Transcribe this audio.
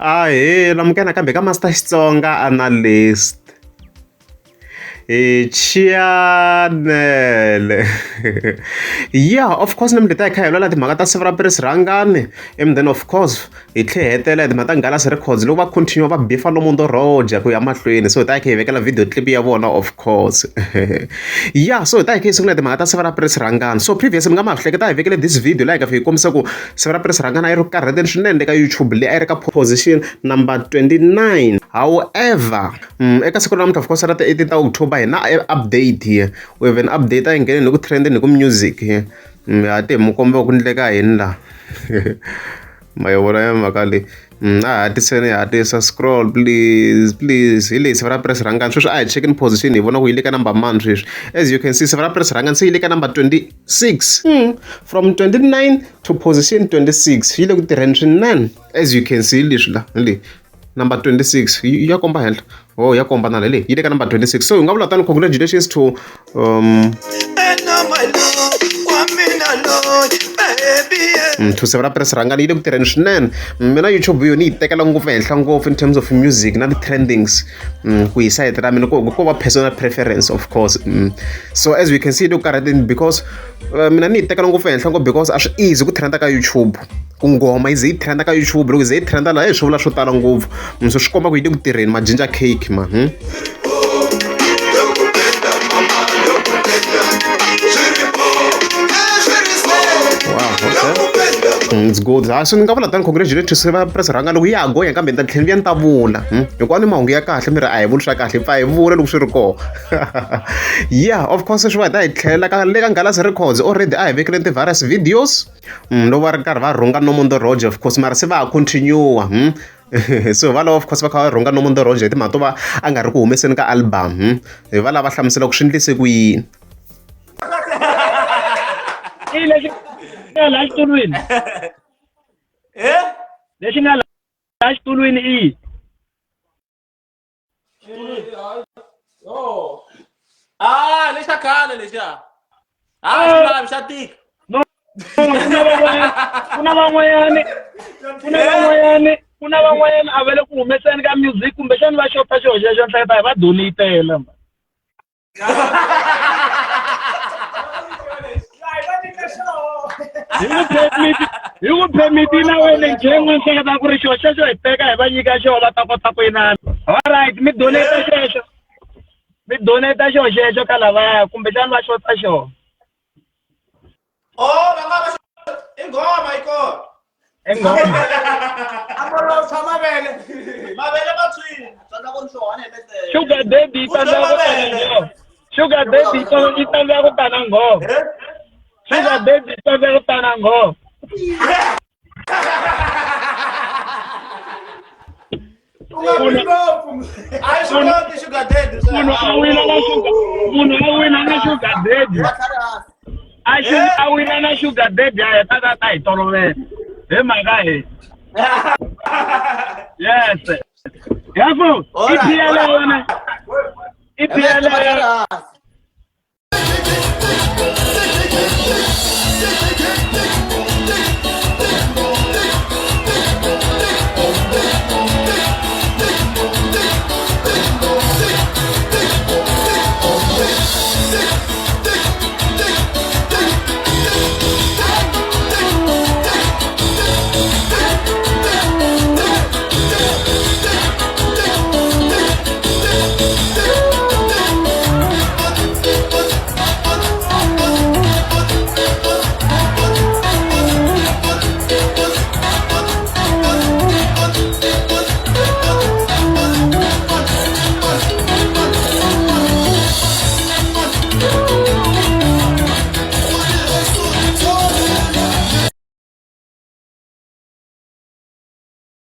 Ahee namukela nakambe ka Master Xitsonga Analyst hi chanele yeah of course namuntlha hi ta hi kha hi lwela timhaka ta siku ra Prince Rhangani and then of course hi tlhe hi hetela hi timhaka ta Galaxy Records loko va continue va bifa Nomundo Roger ku ya mahlweni so hi ta hi kha hi vekela video clip ya vona of course yeah so hi ta hi kha hi sungula timhaka ta siku ra Prince Rhangani so previous mi nga ma hleketa hi vekele this video laha hi ka fika hi kombisa ku Siku ra Prince Rhangani a yi ri ku karhateni swinene le ka YouTube leyi a yi ri ka position number 29 however eka siku ra namuntlha of course ra ti 18 ta October hi na update here we have an update a yi nghene ni ku trendeni hi ku music here ha ti hi mu komba ku ndleka yini laha ma yi vona ya mhaka leyi a hatliseni hi hatlisa scroll please please hi leyi siku ra Prince Rhangani sweswi a hi chekeni position hi vona ku yi le ka number mani sweswi as you can see siku ra Prince Rhangani se yi le ka number 26 from 29 to position 26 yi le ku tirheni swinene as you can see leswi la le number 26 ya komba henhla oh ya komba na le yi le ka number 26 so hi nga vula tano congratulations to to Siku ra Prince Rhangani yi le ku tirheni swinene mina YouTube yona yi tekela ngopfu henhla ngopfu in terms of music na ti-trendings ku hi sayiti ra mina ko ko va personal preference of course so as we can see yi le ku karhateni because mina ni yi tekela ngopfu henhla ngopfu because a swi easy ku trenda ka YouTube ku nghoma yi ze yi trenda ka YouTube loko yi ze yi trenda laha swi vula swo tala ngopfu so swi komba ku yi le ku tirheni ma ginger cake ma Wow, okay. It's good. Ha so ni nga vula tani congratulations va Prince Rhangani loko ya ha gonya kambe ni ta tlhela ni vuya ni ta vula hikuva ni mahungu ya kahle mi ri a hi vuli swa kahle hi pfa hi vula loko swi ri kona yeah of course swi va hi ta hi tlhelela ka le ka Galaxy Records already a hi vekele ti-various videos loko va ri karhi va rhunga Nomundo Roger of course mara se va ha continue so va lava of course va kha va rhunga Nomundo Roger hi timhaka to va a nga ri ku humeseni ka album hi va lava hlamusela ku swi endlise ku yini I lexi nga laha xitulwini Eh? lexi nga laha xitulwini i yini? Oh. Ah, lexa khale lexiya. Ah, xi lavi xa tika. No, ku na van'wanyana ku na van'wanyana ku na van'wanyana ku na van'wanyana a va le ku humeseni ka music kumbexani va xota xilo xexo ni hleketa hi va donate-ela. Hi ku permit hi ku permit na wena njengo ni hleketa ku ri xilo xexo hi teka hi va nyika xona va ta kota ku inana. Alright mi donate xexo mi donate xilo xexo ka lavaya kumbexani va xota xona. Oh, va nga va i nghoma yi kona. I nghoma. Amolotha mavele. Mavele ma tshwile. Sugar daddy yi tsandzeka ku tana nghoma. Sugar daddy yi yi tsandzeka ku tana nghoma. Sugar daddy yi tsandzeka ku tana nghoma. Munhu a wina na sugar munhu a wina na sugar daddy. A xi a wina na sugar daddy a heta ta ta hi tolovela. Hi mhaka hi. Yes. Yafu, i PL ya wena. I PL ya